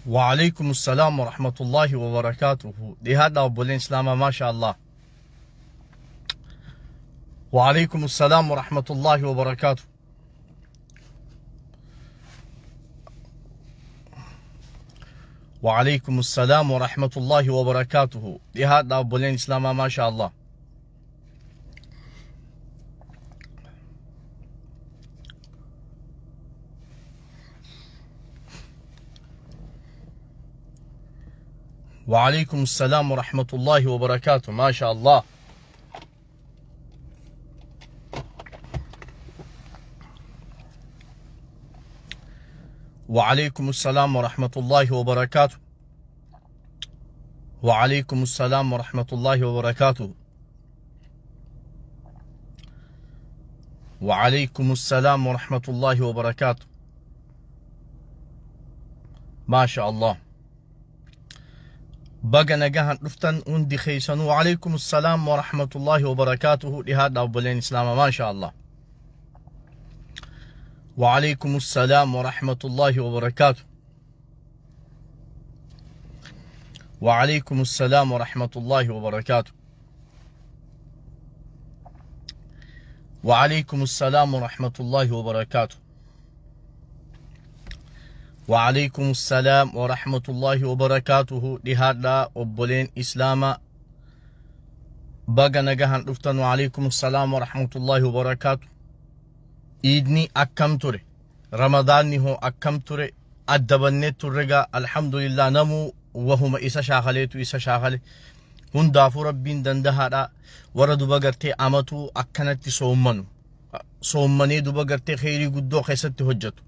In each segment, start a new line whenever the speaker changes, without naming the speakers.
وعليكم السلام ورحمة الله وبركاته. Dhihaadha obboleen Islaamaa, maasha Allah. وعليكم السلام ورحمة الله وبركاته. وعليكم السلام ورحمة الله وبركاته. Dhihaadha obboleen Islaamaa, maasha Allah. وعليكم السلام ورحمة الله وبركاته، ما شاء الله. وعليكم السلام ورحمة الله وبركاته. وعليكم السلام ورحمة الله وبركاته. وعليكم السلام ورحمة الله وبركاته. ما شاء الله. Baga nagahan dhuftan hundi keessanuu. وعليكم السلام ورحمة الله وبركاته. Dhihaadha obboleen Islaamaa, ما شاء الله. وعليكم السلام ورحمة الله وبركاته. وعليكم السلام ورحمة الله وبركاته. وعليكم السلام ورحمة الله وبركاته. وعليكم السلام ورحمة الله وبركاته. Dhihaadha obboleen Islaamaa, baga nagahan dhuftan. وعليكم السلام ورحمة الله وبركاته. Iidni akkam ture? Ramadaanni hoo akkam ture? Addabannee turre gaa, alhamdulillah. Namuu wahuma isa shaakaleetu isa shaakale. Hundaafuu Rabbiin dandahaadha. Warra duba gartee amatuu akkanatti soommanu, soommanee duba gartee kheyrii guddoo keessatti hojjetu,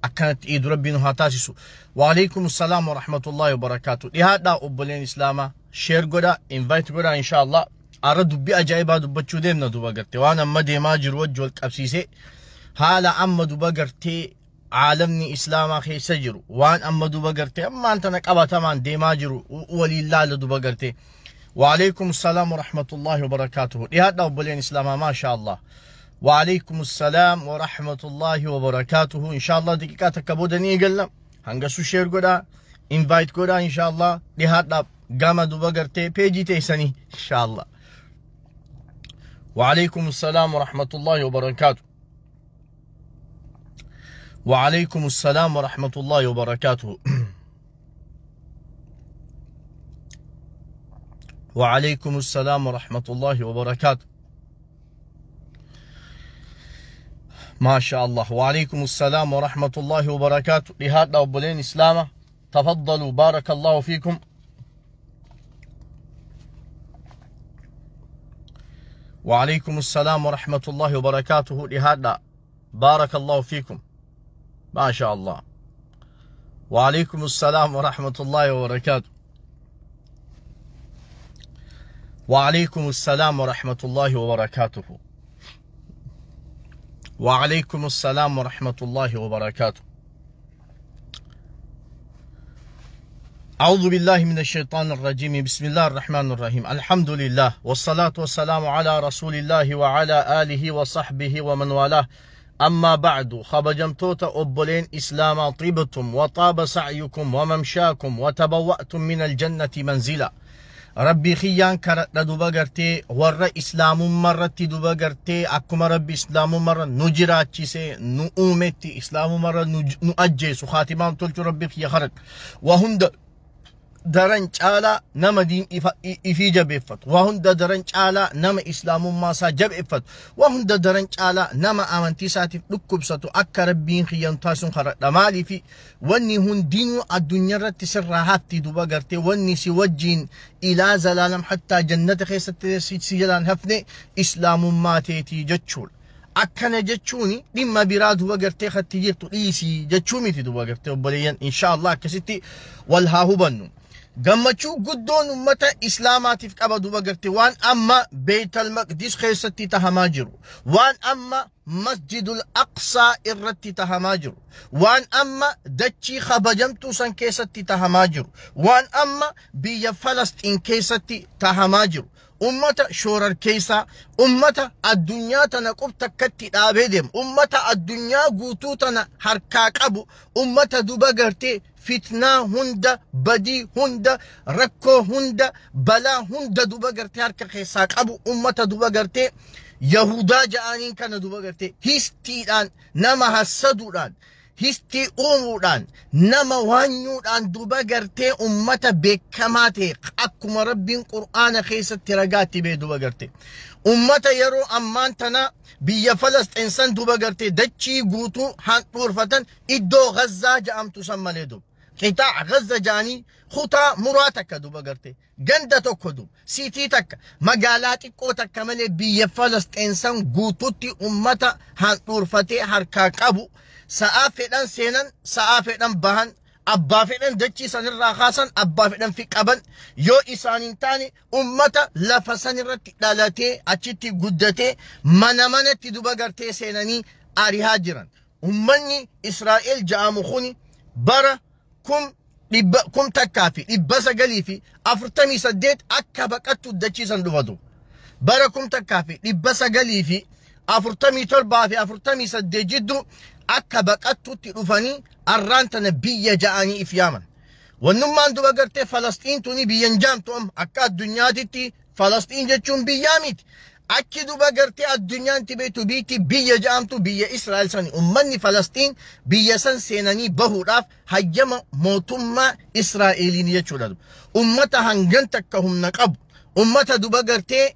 akkanatti iidu Rabbiin haa taasisu. وعليكم السلام ورحمة الله وبركاته. Dhihaadhaa obboleen Islaamaa, share godhaa, invite godhaa insha Allah. Arra dubbii ajaa'ibaa dubbachuu deemna duba gartee, waan amma deemaa jiru wajji wal qabsiisee, haala amma duba gartee caalamni Islaamaa keessa jiru, waan amma duba gartee ammaan tana qabatamaan deemaa jiru waliin laala duba gartee. وعليكم السلام ورحمة الله وبركاته. Dhihaadhaa obboleen Islaamaa, ما شاء الله. وعليكم السلام ورحمة الله وبركاته. إن شاء الله daqiiqaa takka booda ni eegalla. Hangasuu share godhaa, invite godhaa إن شاء الله. Dhihaadhaa gama duba gartee peejii teessanii إن شاء الله. وعليكم السلام ورحمة الله وبركاته. وعليكم السلام ورحمة الله وبركاته. وعليكم السلام ورحمة الله وبركاته. ما شاء الله. وعليكم السلام ورحمة الله وبركاته. Dhihaadha obboleen Islaamaa، تفضلوا، بارك الله فيكم. وعليكم السلام ورحمة الله وبركاته. Dhihaadha، بارك الله فيكم، ما شاء الله. وعليكم السلام ورحمة الله وبركاته. وعليكم السلام ورحمة الله وبركاته. وعليكم السلام ورحمة الله وبركاته. أعوذ بالله من الشيطان الرجيم. بسم الله الرحمن الرحيم. الحمد لله والصلاة والسلام على رسول الله وعلى آله وصحبه ومن والاه. أما بعد، kabajamtoota obboleen Islaamaa، طبتم وطاب سعيكم وممشاكم وتبوأتم من الجنة منزلا. Rabbii kiyyaan kadhadha duba gartee, warra Islaamummaarratti duba gartee akkuma Rabbi Islaamummaarra nu jiraachise, nu uumetti, Islaamummaarra nu ajjeesu, khaatimaan tolchu Rabbi kiyya kadhadha. Waa hunda daran caalaa nama diin ifii jabeeffatu, waa hunda daran caalaa nama Islaamummaa isaa jabeeffatu, waa hunda daran caalaa nama amantii isaatiif dhukkubsatu akka Rabbiin kiyyan taasisuun kadhadha. Maaliifi wanni hundinuu addunyaarratti sirraa hafti duba gartee, wanni si wajjiin ilaa zalaalam hattaa jannata keessatti si jalaan hafne Islaamummaa teetii jechuudha. Akkana jechuun dhimma biraa duba gartee katti jirtu dhiisii jechuu miti duba gartee obboleeyyan. Insha Allah akkasitti wal haa hubannu. Gammachuu guddoon ummata Islaamaatiif qaba duba gartee, waan amma Beetal Maqdis keessatti tahamaa jiru, waan amma Masjidul Aqsaa irratti tahamaa jiru, waan amma dachii kabajamtuu san keessatti tahamaa jiru, waan amma biyya Falastiin keessatti tahamaa jiru. Ummata shoorarkeessaa, ummata addunyaa tana qub takkatti dhaabee deemu, ummata addunyaa guutuu tana harkaa qabu, ummata duba gartee fitnaa hunda, badii hunda, rakkoo hunda, balaa hunda duba gartee harka keessaa qabu, ummata duba gartee Yahudaa ja'aniin kana duba gartee histiidhaan nama hassaduudhaan, histii uumuudhaan, nama waanyuudhaan duba gartee ummata beekamaa ta'e, akkuma Rabbiin Qur'aana keessatti ragaatti bee duba gartee. Ummata yeroo ammaan tana biyya Falasxiin san duba gartee dachii guutuu handhuurfatan, iddoo Gazzaa ja'amtu san malee duba. Qixaa Gazza ja'anii kutaa muraa takka duba gartee ganda tokko duba, siitii takka, magaalaa xiqqoo takka malee biyya Falasxiin san guututti ummata handhuurfatee harkaa qabu, sa'aa fedhan seenan, sa'aa fedhan bahan, abbaa fedhan dachii sanirraa kaasan, abbaa fedhan fi qaban yoo isaan hin taane, ummata lafa sanirratti dhalatee achitti guddatee mana manatti duba gartee seenanii arihaa jiran. Ummanni Israa'el ja'amu kuni bara 1948 akka baqattu dachiisan dhufatu. Bara 1947 fi 48 jidduu akka baqattutti dhufanii arraan tana biyya ja'anii if yaaman. Wannummaan duba gartee Falasxiin tuni biyyan jaamtu, amma akka addunyaatitti Falasxiin jechuun biyyaa miti. Akki duba gartee addunyaan beektu biitti biyya ja'amtu biyya Israa'el sani. Ummanni Falasxiin biyya san seenanii bahuudhaaf hayyama mootummaa Israa'eliin jechuudha. Ummata hangan takka humna qabu. Ummata duba gartee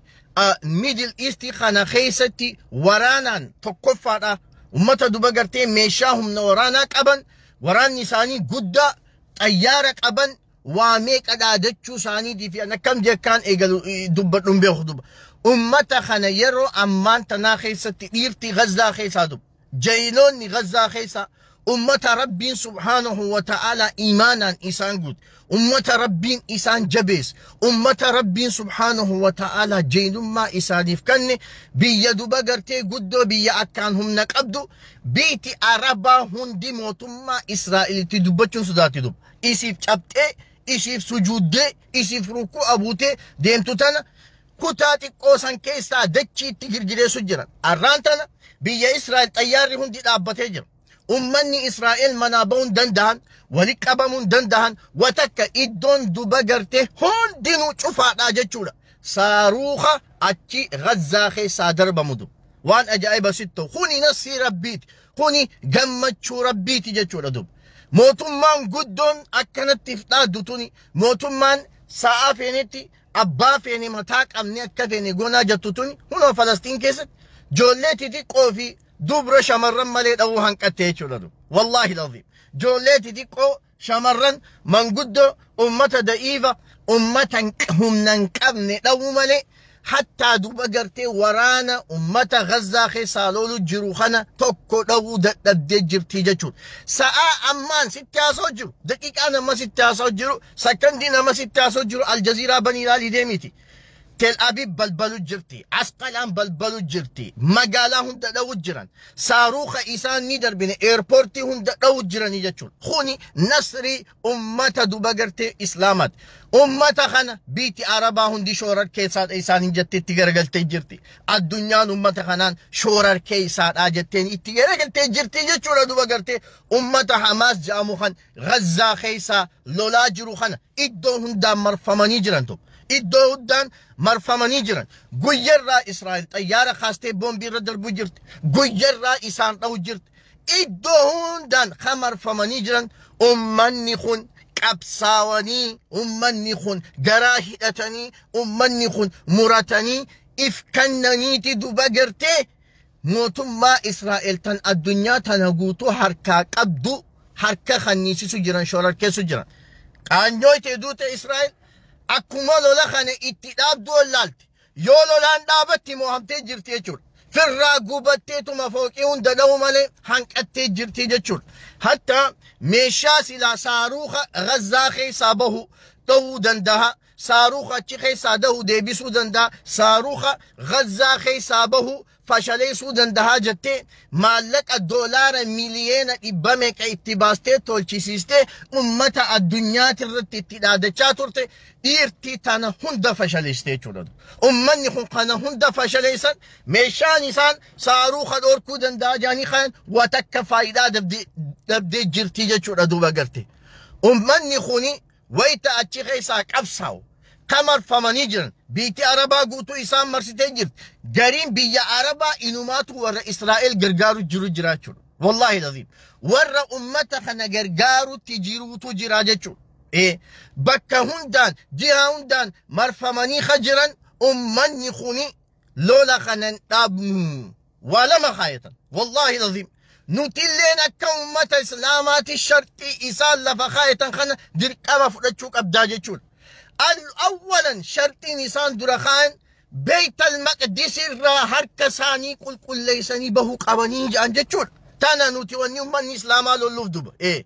Middle East kana keessatti waraanaan tokkoffaadha. Ummata duba gartee meeshaa humna waraanaa qaban, waraanni isaanii guddaa, xayyaara qaban, waa meeqa dhaadachuu isaaniitii fi akkam jekkaan eegalu dubbadhuun beeku duba. Ummata kana yeroo ammaan tanaa keessatti dhiirti Gazzaa keessaa duba. Jayinoonni Gazzaa keessaa ummata Rabbiin subhaanahu wa ta'aalaa imaanaan isaan guute. Ummata Rabbiin isaan jabeesse. Ummata Rabbiin subhaanahu wa ta'aalaa jaynummaa isaaniif kenne, biyya duba gartee guddoo, biyya akkaan humna qabdu, biiti Arabaa hundi mootummaa Israa'elitti dubbachuun sodaatti duba. Isiif cabxee, isiif sujuuddee, isiif rukuu abuutee deemtu tana kutaa xiqqoo san keessaa dachiitti girgireessu jiran. Arraan tana biyya Israa'el xayyaarri hundi dhaabbatee jira. Ummanni Israa'el manaa ba'uun danda'an, walitti qabamuun danda'an, watakka iddoon duba gartee hundinuu cufaadhaa jechuudha. Saaruuka achi Gazzaa keessaa darbamu duba. Waan ajaa'iba sitti, kuni nasii Rabbiiti. Kuni gammachuu Rabbiiti jechuudha duba. Mootummaan guddoon akkanatti if dhaaddu tuni, mootummaan sa'aa feenetti abbaa feene mataa qabne akka feene goonaa jettu tuni, hunoo Falastiin keessatti ijoollee xixiqqoo fi dubra shamarran malee dha'uu hanqatte jechuudha duba. Wallaahi laziim. Ijoollee xixiqqoo, shamarran, manguddoo, ummata da'iifa, ummata humna hin qabne dha'uu malee hattaa duba gartee waraana ummata Gazzaa keessaa lolu jiru kana tokko dha'uu dadhabdee jirti jechuudha. Sa'aa ammaan sitti haasa'u jiru, daqiiqaa nama sitti haasa'u jiru, sakandii nama sitti haasa'u jiru, Aljaziiraa banii ilaalii deemiti. Tel Aviv balbalu jirti, Asqalaan balbalu jirti, magaalaa hunda dha'u jiran, saaruuka isaan ni darbine eerpoortii hunda dha'u jiranii jechuudha. Kuni nasrii ummata duba gartee Islaamaati. Ummata kana biitti Arabaa hundi shoorar keessaadha isaan jettee itti garagaltee jirti. Addunyaan ummata kanaan shoorar keessaadha jetteen itti garagaltee jirti jechuudha duba gartee ummata Hamaas jedhamu kan Gazzaa keessaa lolaa jiru kana iddoo hundaan marfamanii jiran tokko. Iddoo hundaan marfamanii jiran. Guyyarraa Israa'el xayyaara kaastee boombii irra darbuu jirti. Guyyarraa isaan dha'u jirti. Iddoo hundaan kan marfamanii jiran, ummanni kun qabsaawanii, ummanni kun garaa hidhatanii, ummanni kun muratanii if kennaniiti duba gartee mootummaa Israa'el tan addunyaa tana guutuu harkaa qabdu harka kanniisisu jiran, shorarkeessu jiran. Qaanyoo itti duute Israa'el akkuma lola kana itti dhaabdu wallaalti. Yoo lolaan dhaabatti mo'amtee jirti jechuudha. Firraa gubatteetuma fooqii hunda dha'u malee hanqattee jirti jechuudha. Hatta meeshaa silaa saaruuka Gazzaa keessaa bahu dha'uu danda'a. Saaruuka achi keessaa dahu deebisuu danda'a. Saaruuka Gazzaa keessaa bahu fashaleessuu dandahaa jettee maallaqa doolaara miliyeena 100 meeqa itti baastee tolchisiistee ummata addunyaati irratti itti dhaadachaa turte dhiirtii tana hunda fashaleessite jechuudha. Ummanni kun kana hunda fashaleessan meeshaan isaan saaruu kadhoorkuu danda'a jaanii kan watakka faayidaa dhabdee jirti jechuudha duuba garte. Ummanni kuni wayita achi keessaa qabsaa'u kamarfamanii jiran biyyi Arabaa guutuu isaan marsitee jirti. Gariin biyya Arabaa inumaatu warra Israa'el gargaaru jiru jira jechuudha. Wallaahi laziim. Warra ummata kana gargaarutti jiruutu jira jechuudha. Bakka hundaan jiha hundaan marfamanii ka jiran ummanni kuni lola kanan dhaabnu. Waa lama kaayatan. Wallaahi laziim. Nutilleen akka ummata Islaamaatti sharxii isaan lafa kaayatan kana dirqama fudhachuu qabdaa jechuudha. أولا شرطين إنسان درخان بيت المقدس الرا هرك ساني قل قل ليسني به قوانين جان جتشور تانا نوتي وني أمني إسلاما لولوف دوب إيه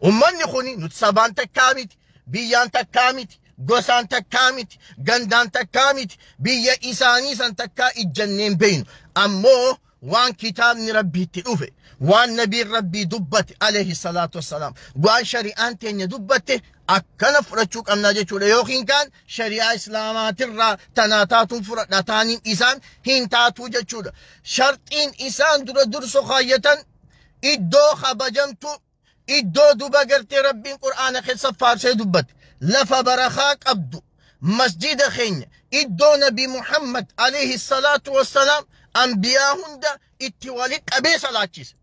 أمني خوني نتسابان تكامت بيان تكامت غوسان تكامت غندان تكامت بيا إساني سان تكا الجنين بين أمو وان كتاب ربي تلوفه وان نبي ربي دبت عليه الصلاة والسلام وان شريعان تين دبت akkana fudhachuu qabna jechuudha yookiin kaan shari'aa islaamaatirraa tanaa taatuun fudhadha taaniin isaan hin taatuu jechuudha. Sharxiin isaan dura dursu kaayyatan iddoo kabajamtu iddoo duba gartee rabbiin qur'aana keessa faarsee dubbate lafa barakaa qabdu masjida keenya iddoo nabi Muhammad alayhi salaatu wassalaam anbiyaa hunda itti wali qabee salaachise.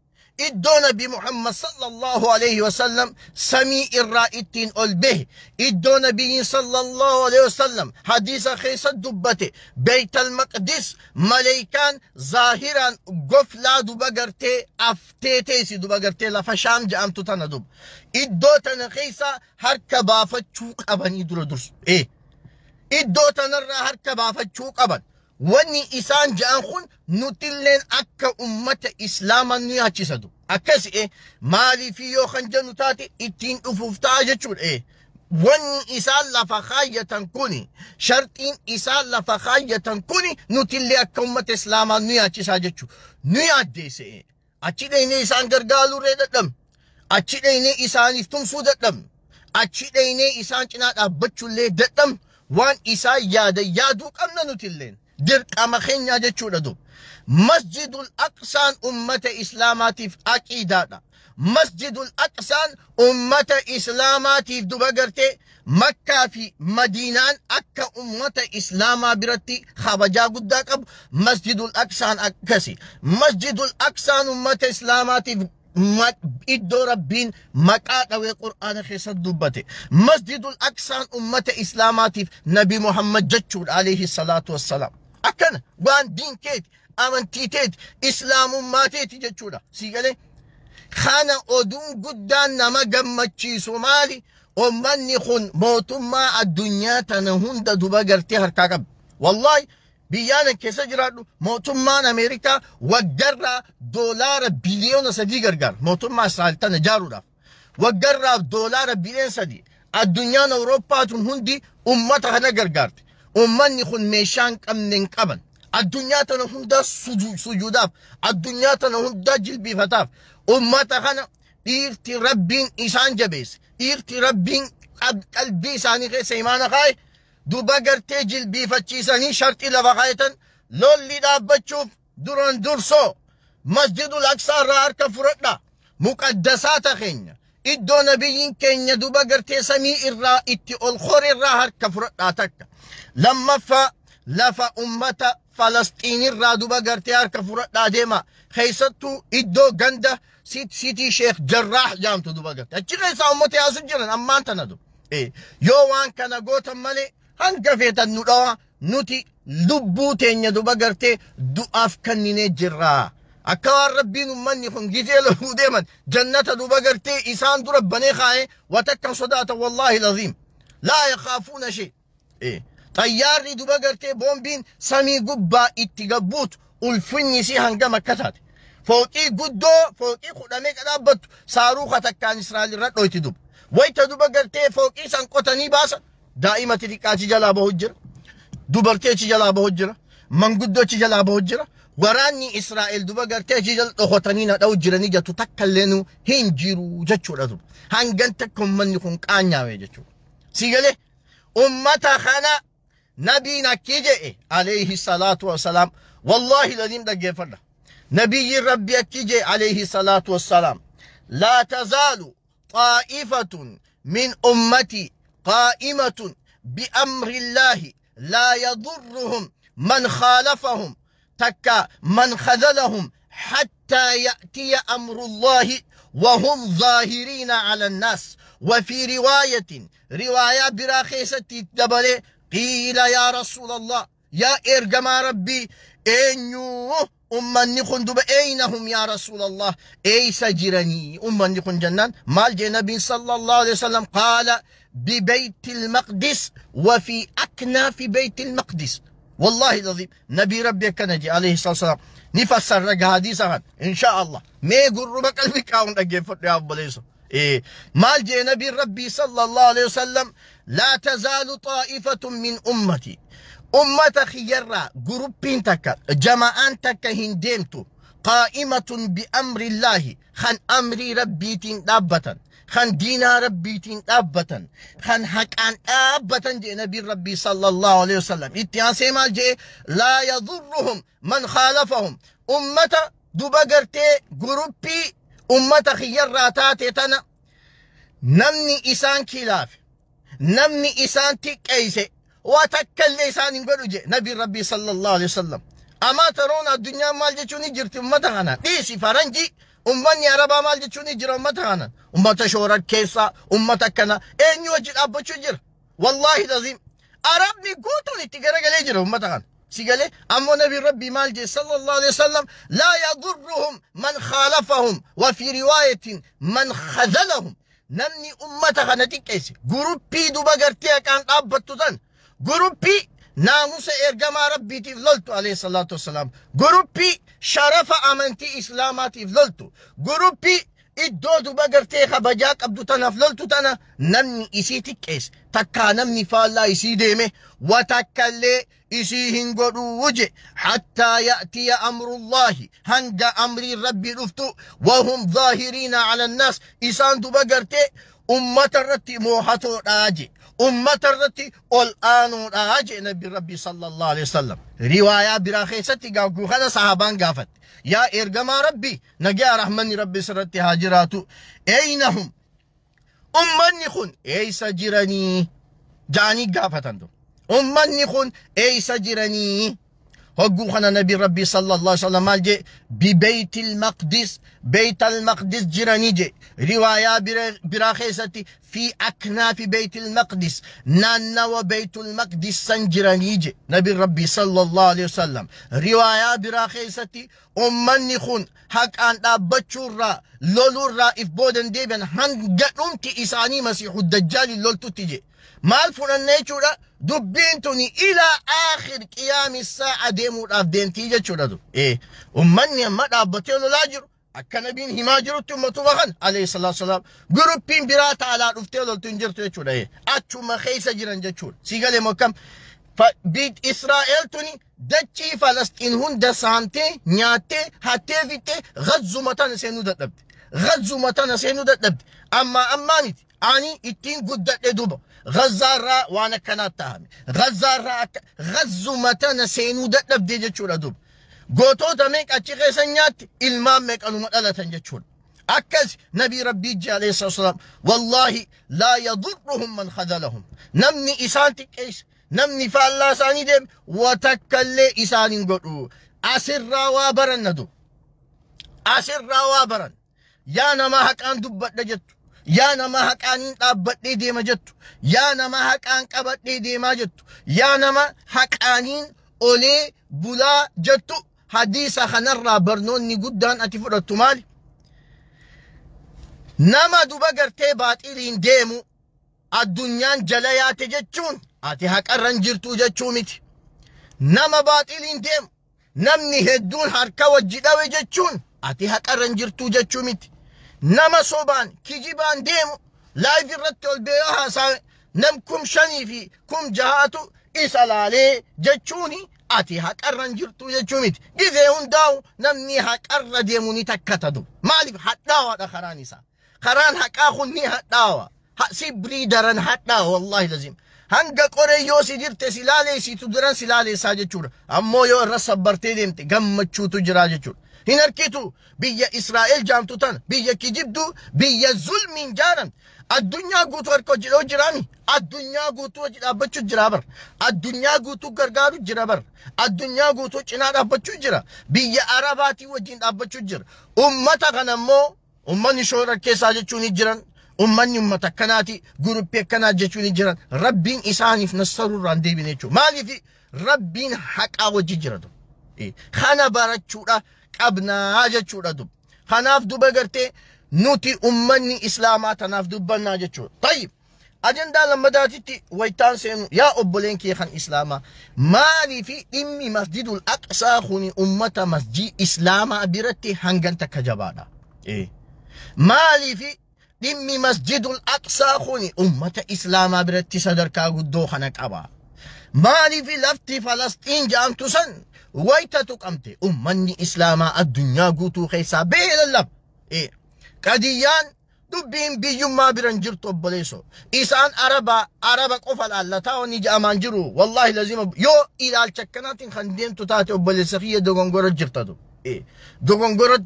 Iddoo nabi Muhammad sallallahu alayhi wasallam samii irraa ittiin ol bahe iddoo nabiyyiin sallallahu alayhi wasallam hadiisa keessa dubbate Beyt al-Maqdis maleeykaan zaahiraan goflaa duba gartee aftee teessi duba gartee lafa Shaam jedhamtu tana duba iddoo tana keessa harka baafachuu qabanii dura dursu. Iddoo tanarraa harka baafachuu qaban. Wanni isaan ja'an kun nutilleen akka ummata islaamaa nu yaachisatu. Akkas maaliif yoo kan jennu taate ittiin dhufuuf ta'a jechuudha. Wanni isaan lafa kaayyatan kuni sharxiin isaan lafa kaayyatan kuni nutillee akka ummata islaamaa nu yaachisaa jechuudha. Nu yaaddeesse. Achi dhaynee isaan gargaaruu dadhabne. Achi dhaynee isaaniif tumsuu dadhabne. Achi dhaynee isaan cinaa dhaabbachuullee dadhabne. Waan isaan yaada yaaduu qabna nutilleen. Dirqama keenya jechuudha duuba. Masjidul Aqsaan ummata Islaamaatiif aqiidaadha. Masjidul Aqsaan ummata Islaamaatiif duba gartee Makkaa fi Madiinaan akka ummata Islaamaa biratti kabajaa guddaa qabu. Masjidul Aqsaan akkasi. Masjidul Aqsaan ummata Islaamaatiif iddoo rabbiin maqaa dhawee qur'aana keessatti dubbate. Masjidul Aqsaan ummata Islaamaatiif Nabi Muhammad jechuudha alayhi salaatu wassalaam. Akkana waan diin keeti amantii teeti islaamummaa teeti jechuudha. Sii galee kana oduun guddaan nama gammachiisu maali? Ummanni kun mootummaa addunyaa tana hunda duba gartee harkaa qabdi. Wallaahi biyyaan keessa jiraadhu mootummaan Ameerikaa waggarraa doolaara biliyoona 3 gargaara mootummaa Israa'el tana ijaaruudhaaf. Waggarraa doolaara biliyoona 3 addunyaan Awurooppaa tun hundi ummata kana gargaarte. Ummanni kun meeshaa hin qabne hin qaban. Addunyaa tana hunda sujuudaaf, addunyaa tana hunda jilbiifataaf. Ummata kana dhiirti rabbiin isaan jabeesse, dhiirti rabbiin qalbii isaanii keessa imaana kaa'e duba gartee jilbiifachiisanii sharxii lafa kaayatan lolli dhaabbachuuf duran dursoo Masjidul Aqsaa irraa harka fudhadha. Muqaddasaata keenya iddoo nabiyyiin keenya duba gartee samii irraa itti ol kore irraa harka fudhadhaa takka. Lammaffaa lafa ummata Falasxiinirraa duba gartee harka fudhadhaa deema. Keessattuu iddoo ganda Sitii Sheekh Jarraah jedhamtu duba gartee. Achi keessaa ummata yaasu jiran ammaan tana duba. Yoo waan kana gootan malee hanga feetan nu dhawaa nuti lubbuu teenya duba gartee du'aaf kenninee jirra. Akka waan rabbiin ummanni kun gizee loluu deeman jannata duba gartee isaan dura banee kaa'ee watakkan sodaatan wallaahi laziim. Laa yakhaafuuna shay. Xayyaarri duba gartee boombiin samii gubbaa itti gabbuutu ulfinni isii hangam akka taate. Fooqii guddoo fooqii 10 meeqa dhaabbattu saaruu takkaan Israa'el irra dhoyti duba. Wayita duba gartee fooqii san qotanii baasan daa'ima xixiqqaachi jalaa bahu jira. Dubartii achi jalaa bahu jira. Manguddoo achi jalaa bahu jira. Waraanni Israa'el duba gartee achi jala dhokotanii na dha'u jiranii jettu takka illee hin jiru jechuudha duba. Hangan takka ummanni kun qaanyaa'e jechuudha. Si galee ummata kana nabiin akki jedhe alayhi salaatu wassalaam, wallaahi laliin dhaggeeffadha. Nabiyyi Rabbi akki jedhe alayhi salaatu wassalaam: laa tazaalu طائفة من أمتي قائمة بأمر الله لا يضرهم من خالفهم تكا من خذلهم حتى يأتي أمر الله وهم ظاهرين على الناس. وفي رواية رواية براخيسة الدبل: قيل يا رسول الله، يا إرجما ربي، إنيو أمني خندب، أين هم يا رسول الله؟ أيس جرني أمني خن جنان؟ مال النبي صلى الله عليه وسلم؟ قال: ببيت المقدس وفي أكناف بيت المقدس. والله العظيم نبي ربي كنجي عليه الصلاة والسلام. نفسر رجع حديثا إن شاء الله. ما يقرب قلبي كاون أجيب يا أبو ليسو إيه. مال جي نبي ربي صلى الله عليه وسلم؟ لا تزال طائفة من أمتي، أمة خيرا جروبين تكا جماعان تكا هندمتو، قائمة بأمر الله، خان أمري ربي تين دابة، خان دينا ربي تين دابة، خان حقان دابة جي نبي ربي صلى الله عليه وسلم. اتيان سيمال جي؟ لا يضرهم من خالفهم. أمة دبقرتي جروبي أمة خيرا تاتي تنا، نمني إسان كلاف، نمني إسان تكيسي، وتكل إسان يقولوا جي نبي ربي صلى الله عليه وسلم. أما ترون الدنيا مال جتوني جرت أمة غانا ديسي فرنجي أمني عربا مال جتوني جرى أمة غانا أمة شورا كيسا أمة كنا إن يوجد أبو شجر. والله العظيم عربني قوتوني تجرى قال يجرى أمة غانا سيقالي. أما نبي ربي مال جي صلى الله عليه وسلم؟ لا يضرهم من خالفهم، وفي رواية من خذلهم. نمني أمة غانا تكيسي جروبي دوبا قرتيا كان أبتو جروبي ناموس إرجما ربي تفللتو عليه الصلاة والسلام، جروبي شرف أمنتي إسلامات تفللتو، جروبي iddoo duba gartee kabajaa qabdu tanaaf loltu tana namni isii xiqqeesse takkaa namni faallaa isii deeme wa takkallee isii hin godhuu je, hattaa ya'tiya amrullaahi, hanga amriin rabbii dhuftu, wahum zaahiriina ala annaas, isaan duba gartee ummata irratti moohatoodhaa je, ummata irratti ol aanuudhaa je nabi rabbii sallallahu alaihi wasallam. Riwaayaa biraa keessatti gaaguu kana sahabaan gaafatte: yaa ergamaa rabbii, nagaa rahmanni rabbi sirratti haa jiraatu, eeynahum, ummanni kun eeysa jiranii ja'anii gaafatan. Ummanni kun eeysa jiranii? Hogguu kana nabi rabbii sallallahu alaihi wasallam maal je? Bibeyt ilmaqdis, beyt almaqdis jiranii je. Riwaayaa biraa keessatti fi aknaafi beyt ilmaqdis, naannawa beyt ilmaqdis san jiranii je nabi rabbii sallallahu alaihi wasallam. Riwaayaa biraa keessatti ummanni kun haqaan dhaabbachuurraa loluurraa if boodan deebi'an hanga dhumti isaanii masiixu dajjaali loltutti je. Maal fudhanne jechuudha? Dubbiin tuni ilaa aakhir qiyaami saa'a deemuudhaaf deemtii jechuudha. Ummanni amma dhaabbatee lolaa jiru akka nabiin himaa jirutti ummatuma kan alayhi salaatu salaam. Guruppiin biraa taalaa dhuftee loltu hin jirtu jechuudha. Achuma keessa jiran jechuudha. Si galee mokkam biit Israa'el tuni dachii Falastiin hunda saamtee nyaattee hattee fixxee gazzuma tana seenuu dadhabde. Gazzuma tana seenuu dadhabde. Amma ammaa miti. Ani ittiin guddadhe duba. Gazaarraa waan akkanaa tahame. Gazaarraa akka gazzuma tana seenuu dadhabde jechuudha duba. Gootota meeqa achi keessa nyaatti, ilmaan meeqanuma dhalatan jechuudha. Akkas nabii rabbii jee alayhi salaam: wallaahi laa yadurruhum man khadalahum. Namni isaan xiqqeesse, namni faallaa isaanii deeme wa takkallee isaan hin godhu. Asirraa waa baranna duba. Asirraa waa baran. Yaa nama haqaan dubbadha jettu. Yaa nama haqaaniin dhaabbadhee deema jettu. Yaa nama haqaan qabadhee deemaa jettu. Yaa nama haqaaniin olee bulaa jettu. Hadiisa kanarraa barnoonni guddaan ati fudhattu maali? Nama duba gartee baaxiliin deemu addunyaan jala yaate jechuun ati haqarra hin jirtu jechuu miti. Nama baaxiliin deemu namni hedduun harka wajji dhawe jechuun ati haqarra hin jirtu jechuu miti. Nama sobaan kijibaan deemu live irratti ol ba'ee haasaa nam 5,000 fi 6,000tu isa laalee jechuuni Ati haqarra hin jirtu jechuu miti. Gizee hundaa'u namni haqarra deemu ni takkata du. Maaliif hadhaawaadha karaan isaa. Karaan haqaa kun ni hadhaawa. Sibrii daran hadhaawa wallaahi lazim. Hanga qoree yoo si dirte si laaleessitu duran si laaleessaa jechuudha. Ammoo yoo irra sabbartee deemte gammachuutu jira jechuudha. Hin harkitu biyya Israa'el jaamtu tana biyya kijibdu biyya zulmiin jaaramte. Addunyaa guutuu harka hojii jiraami. Addunyaa guutuu hojii dhaabbachuu jira bar. Addunyaa guutuu gargaaru jira bar. Addunyaa guutuu cinaa dhaabbachuu jira. Biyya Arabaatii wajjin dhaabbachuu jira. Ummata kana immoo ummanni shoora keessaa jechuun ni jiran. Ummanni ummata akkanaati guruppii akkanaa jechuun ni jiran. Rabbiin isaaniif nassarurraan deebine jechuudha. Maaliif Rabbiin haqaa wajji jira. Kana barachuudha qabnaa jechuudha dub. Kanaaf duba gartee nuti ummanni islaamaa tanaaf dubbannaa jechuudha. Tayyib. Ajandaa lammadaatitti wayitaan seenu yaa obboleen kee kan islaamaa maaliif dhimmi masjidul aqsaa kuni ummata masjid islaamaa biratti hangan takka jabaadha. Maaliif dhimmi masjidul aqsaa kuni ummata islaamaa biratti sadarkaa guddoo kana qaba. Maaliif lafti Falasxiin jedhamtu san wayita tuqamte ummanni islaamaa addunyaa guutuu keessaa bahee lallaba. Qadiyyaan dubbiin biyyummaa biran jirtu obboleesso. Isaan araba qofa laallataa wanni jedhamaan jiru. Wallaahi lazima yoo ilaalcha akkanaatiin kan deemtu taate obboleessa kiyya dogongora jirta du. Dogongora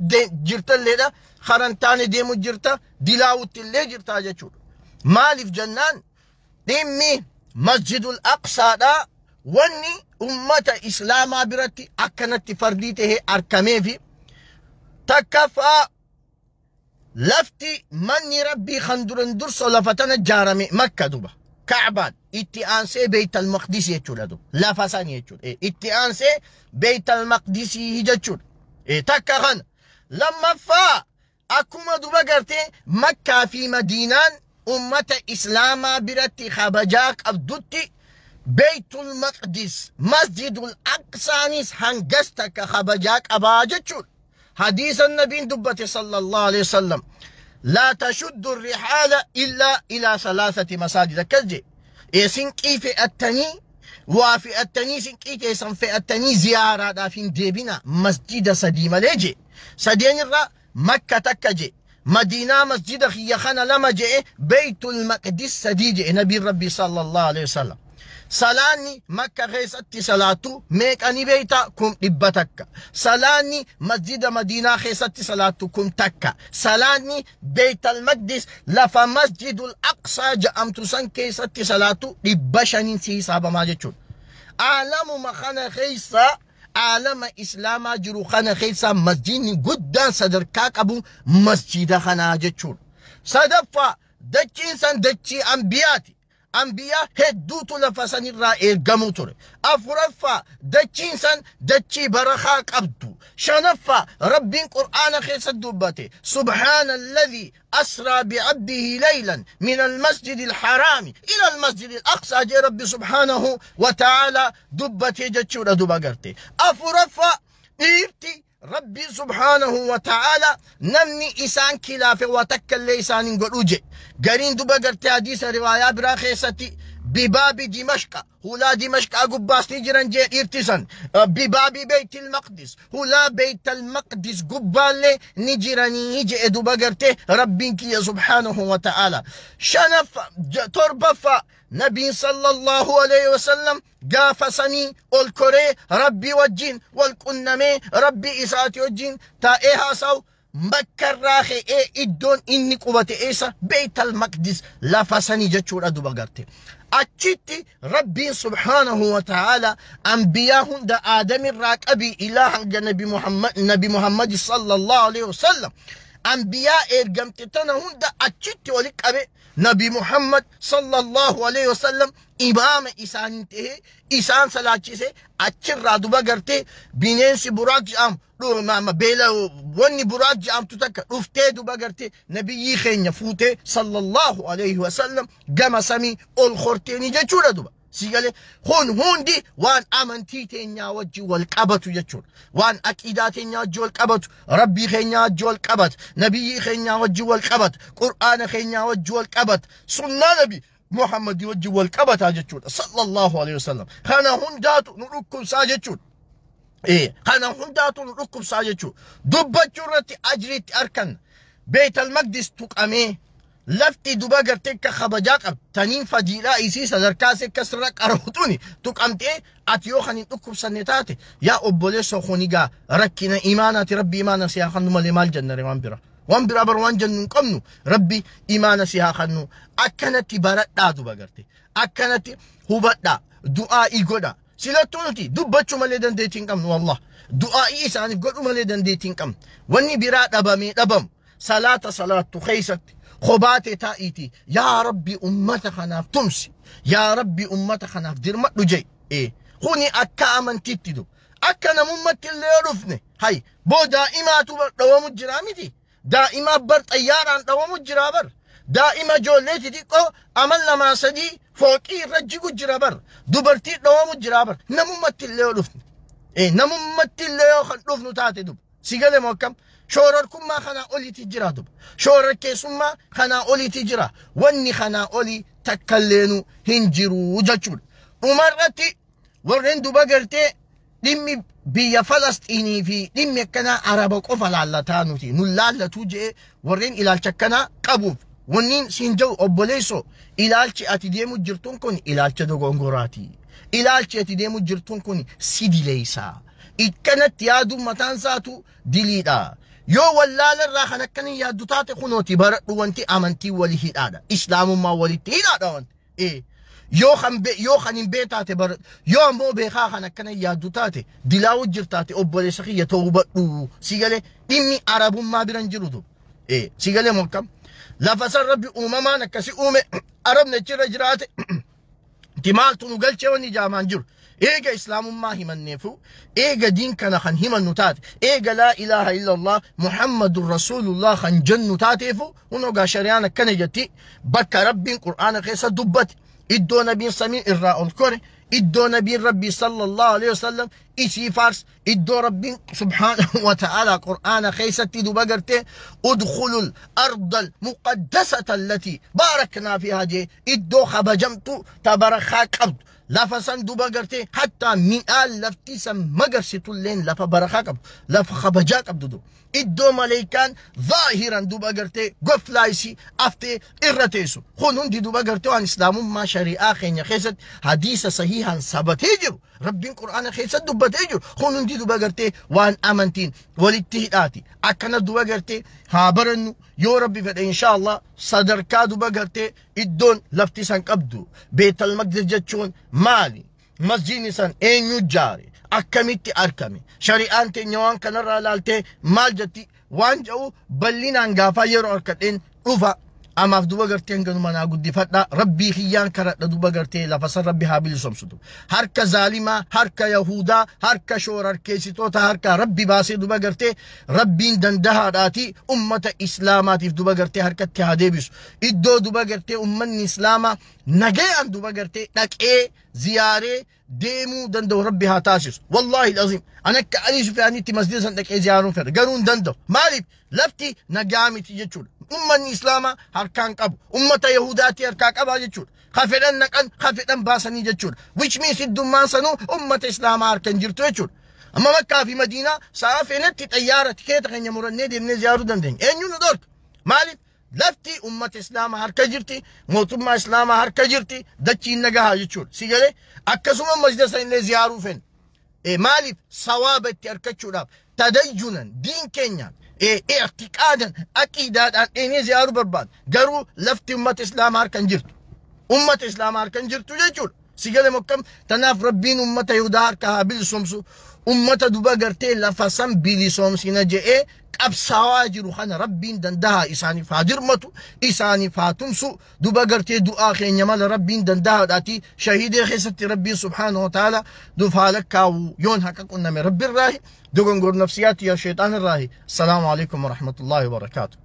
jirtalleedha. Karan taane deemu jirta. Dilaawutti illee jirta jechuudha. Maaliif jennaan dhimmi masjidul aqsaadha wanni ummata islaamaa biratti akkanatti fardii tahee arkameefi takkaffaa lafti manni rabbii kan duran dursa lafa tana jaarame makka duba ka'baan itti aansee beeytal maqdisii jechuudha duba lafa san jechuudha itti aansee beeytal maqdisii jechuudha takka kana lammaffaa akkuma duba gartee makkaa fi madiinaan ummata islaamaa biratti kabajaa qabdutti beytul maqdis masjidul aqsaanis hangas takka kabajaa qabaa jechuudha. حديث النبي دبت صلى الله عليه وسلم لا تشد الرحال إلا إلى 3 مساجد كذي سنكي في التني وفي التني سنكي تيسن في التني زيارة دافين ديبنا مسجد سديمة ليجي سدين الرا مكة تكجي مدينة مسجد خيخانا لما جي بيت المقدس سديجي نبي ربي صلى الله عليه وسلم Salaanni Makka keessatti salaatu meeqani beeyta kum 100 takka. Salaanni masjida Madiinaa keessatti salaatu kum 1. Salaanni Beeytal Maqdis lafa masjidul Aqsaa jedhamtu san keessatti salaatu 500 si hisaabamaa jechuudha. Aalamuma kana keessa aalama islaamaa jiru kana keessa masjidni guddaan sadarkaa qabu masjida kanaa jechuudha. Sadaffaa dachiin san dachii ambiyaati. Ambiyaa hedduutu lafa sanirraa ergamuu ture. Afuraffaa dachiin san dachii barakaa qabdu. Shanaffaa Rabbiin Qur'aana keessa dubbate. Subhaana alladhi asraa bi'abdihi laylan min almasjidi alharaami ila almasjidi alaqsaa jee Rabbi subhaanahu wa ta'ala dubbate jechuudha duba garte. Afuraffaa dhiirti Rabbi subhaanahu wa ta'ala namni isaan kilaafe waa takka illee isaan hin godhu je. Gariin duba gartee hadiisa riwaayaa biraa keessatti bibaabi Dimashqa hulaa Dimashqaa gubbaas ni jiran jee dhiirti san. Bibaabi Beeytil Maqdis hulaa Beeytal Maqdis gubbaallee ni jiranii jee duba gartee Rabbiin kiyya subhaanahu wa ta'ala. Shanaffa torbaffaa Nabiin sallallahu alayhi wasallam gaafa sanii ol koree Rabbii wajjin wal qunnamee Rabbii isaati wajjin taa'ee haasa'u Makka irraa ka'ee iddoon inni qubate eessa Beeytal Maqdis lafa sanii jechuudha duba garte. Achitti Rabbiin subhaanahu wa ta'ala ambiyaa hunda Aadamirraa qabii ilaa hanga Nabi Muhammad sallallahu alayhi wasallam ambiyaa ergamte tana hunda achitti wali qabe Nabi Muhammad sallallahu alayhi wasallam imaama isaanii ta'ee isaan salaachise achirraa duba gartee bineensi buraaq jedhamu dhurmaama beela wanni buraaq jedhamtu takka dhuftee duba gartee nabiyyii keenya fuutee sallallahu alayhi wasallam gama samii ol horteeni jechuudha duba. Sigale kun hundi waan amantii teenyaa wajji wal qabatu jechuudha. Waan aqiidaa teenyaa wajji wal qabatu, Rabbii keenyaa wajji wal qabatu, nabiyyii keenyaa wajji wal qabatu, Qur'aana keenyaa wajji wal qabatu, sunnaa nabi Muhammadii wajjin wal qabataa jechuudha. Sallallahu alaihi wasallam. Kana hundaatu nu dhukkubsaa jechuudha. Kana hundaatu nu dhukkubsaa jechuudha. Dubbachuu irratti ajriitti arkanna. Beetal Maqdis tuqamee lafti duba gartee akka kabajaa qabdu taniin fadiilaa isii sadarkaa isii akkasirra qara'utuuni tuqamtee ati yoo kan hin dhukkubsanne taate yaa obboleessa kunigaa rakkina imaanaati. Rabbi imaana si haa kennu malee maal jennare? Waan bira waan biraa bar waan jennu hin qabnu. Rabbi imaana si haa kennu. Akkanatti baradhaa, duba garte akkanatti hubadhaa, du'aa'ii godha. Silattuu nuti dubbachuu malee dandeettii hin qabnu, wallah, du'aa'ii isaaniif godhu malee dandeettii hin qabnu. Wanni biraa dhabamee dhabamu salaata salaattu keeysatti kophaate taa'iiti, yaa Rabbi ummata kanaaf tumsi, yaa Rabbi ummata kanaaf dirmadhu jee. Kuni akka amantiitti du akka namummatti illee yoo dhufne hay boo daa'imaatu dhawamu jira miti. Daa'imaa bar xayyaaraan dhawamu jira bar. Daa'ima ijoollee xixiqqoo amal 2 3 fooqii irra jigu jira bar. Dubartii dhawamu jira bar. Namummatti illee yoo dhufne, namummatti illee yoo kan dhufnu taate duba si galee moo akkam? Shoorarkummaa kanaa oliiti jira duba. Shoorarkeessummaa kanaa oliiti jira. Wanni kanaa olii takkalleenu hin jiru jechuudha. Dhumarratti warreen duba gartee dhimmi biyya Falasxiinii fi dhimmi akkanaa Araba qofa laallataa nuti nu laallatuu je'e, warreen ilaalcha akkanaa qabuuf wanniin siin jedhu, obboleessoo, ilaalchi ati deemu jirtuun kun ilaalcha dogongoraati. Ilaalchi ati deemu jirtuun kun si dileeysa. Ikkanatti yaaduun mataan isaatu diliidha. Yoo wallaala irraa kan akkana yaaddu taate kunooti baradhu, wanti amantii wali hidhaadha. Islaamummaa walitti hidhaadha wanti. Yoo kan hin beetaate baradhu. Yoo ammoo beekaa kan akkana yaaddu taate dilaa'u jirtaate, obboleessa kiyya ta'uu hubadhu. Si galee dhimmi Arabummaa biran jirutu. Si galee moo akkam? Lafa san Rabbi uumamaan akkasi uume, Arabni achirra jiraate. Ti maaltu nu galchee wanni jaamaan jiru. Eega Islaamummaa himanneefu, eega diin kana kan himannu taate, eega laa ilaaha illallah Muhammadun rasuulullah kan jennu taateefu, hunogaa shari'aan akkana jetti. Bakka Rabbiin Qur'aana keessa dubbate, iddoo nabiin samii irraa ol kore, iddoo nabiin Rabbii sallallahu alaihi wasallam isii faars, iddoo Rabbiin subhaanahu wa ta'ala Qur'aana keessatti duba gartee udkhulul ardal muqaddasata allati baaraknaa fiihaa jee, iddoo kabajamtu ta barakaa qabdu, lafa san duba gartee hattaa midhaan lafti san magarsitulleen lafa barakaa qabdu, lafa kabajaa qabdu du iddoo maleekaan zaahiran duba gartee goflaayisii aftee irra teessu, kun hundi duba gartee waan Islaamummaa shari'aa keenya keessatti hadiisa sahiihaan sabatee jiru, Rabbiin Qur'aana keessatti dubbatee jiru, kun hundi duba gartee waan amantiin walitti hidhaati. Akkana duba gartee haa barannu. Yoo Rabbi fedhe, insha Allah, sadarkaa duba gartee iddoon lafti san qabdu, Beetal Maqdis jechuun maali, masjidni san eenyu jaare, akkamitti argame, shari'aan teenya waan kanarraa ilaaltee maal jetti waan jedhu bal'inaan gaafaa yeroo harkadheen dhufa. Amaaf duba gartee hanganuma naa guddifadha. Rabbii kiyyaan karadha, duba gartee lafa san Rabbi haa bilisomsutu, harka zaalimaa, harka Yahudaa, harka shoorarkeessitoota harka Rabbi baasee, duba gartee Rabbiin dandahaadhaati ummata Islaamaatiif duba gartee harkatti haa deebisu, iddoo duba gartee ummanni Islaamaa nagayaan duba gartee dhaqee ziyaaree deemuu danda'u Rabbi haa taasisu. Wallaahi azim, an akka Alii Sufiyaanitti masjida san dhaqee ziyaaruun fedha, garuu hin danda'u. Maaliif? Lafti nagaa miti jechuudha. Ummanni Islaamaa harkaan qabu. Ummata Yahudaatti harkaa qabaa jechuudha. Ka fedhan naqan, ka fedhan baasanii jechuudha. Which means iddummaan sanuu ummata Islaamaa harka hin jirtu jechuudha. Amma Makkaa fi Madiinaa sa'a feenetti xayyaara tikeeta keenya murannee deemnee ziyaaruu dandeenya. Eenyu nu dhorka? Maaliif? Lafti ummata Islaamaa harka jirti, mootummaa Islaamaa harka jirti, dachiin nagahaa jechuudha. Si galee? Akkasuma masjida san illee ziyaaruu feena. Maaliif? Sawaaba itti argachuudhaaf, tadayyunan diin keenyaan, i'tiqaadan, aqiidaadhaan dheenee ziyaaruu barbaada. Garuu lafti ummata Islaamaa harka hin jirtu. Ummata Islaamaa harka hin jirtu jechuudha. Si galee mokkam? Tanaaf Rabbiin ummata Yihudaa harka haa bilisoomsu. Ummata duba gartee lafa san bilisoomsina je'ee qabsaawaa jiru kana Rabbiin dandahaa isaaniif haa dirmatu, isaaniif haa tumsu. Duba gartee du'aa keenya mala Rabbiin dandahaadhaati shahiidee keessatti Rabbiin subhaanahu wa ta'ala duuf haa lakkaa'u. Yoon haqa qunname Rabbi irraahi, dogongor nafsiyaati ya sheexaan irraahi. Assalaamu alaikum warahmatullaahi wabarakaatu.